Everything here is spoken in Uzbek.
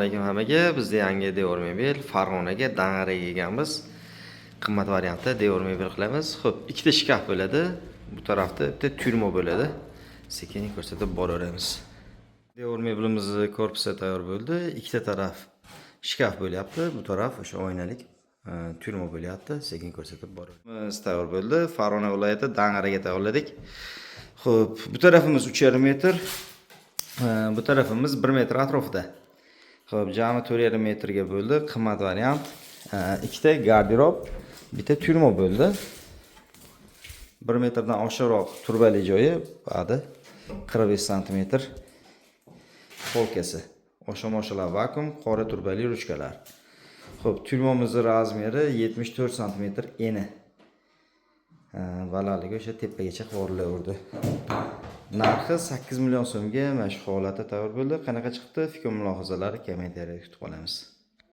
Alaykum hammaga. Bizda yangi devor mebel Farg'onaga, Dang'araga kelganmiz. Qimmat variantda devor mebel qilamiz. Xo'p, ikkita shkaf bo'ladi. Bu tarafda bitta тюрьма bo'ladi. Sekin ko'rsatib boraveramiz. Devor mebelimizni korpusi tayyor bo'ldi. Ikkita taraf shkaf bo'lyapti. Bu taraf o'sha oynalik тюрьма bo'lyapti. Sekin ko'rsatib boraveramiz. Tayyor bo'ldi. Farg'ona viloyati, Dang'araga tayyorladik. Xo'p, bu tarafimiz 3,5 metr. Bu tarafimiz 1 metr atrofida. Xo'p, jami 4,5 metrga bo'ldi. Qimmat variant. Ikkita garderob, bitta тюрьма bo'ldi. 1 metrdan oshiqroq turbali joyi, badi 45 santimetr polkasi. Osha-moshalar vakuum, qora turbali ruchkalar. Xo'p, тюрьма mizni размер i 74 santimetr eni. Balandligi o'sha tepagacha qivorilaverdi. Narxi 8 million so'mga mana shu holatda tayyor bo'ldi. Qanaqa chiqdi? Fikr mulohazalar kommentariyada kutib qolamiz.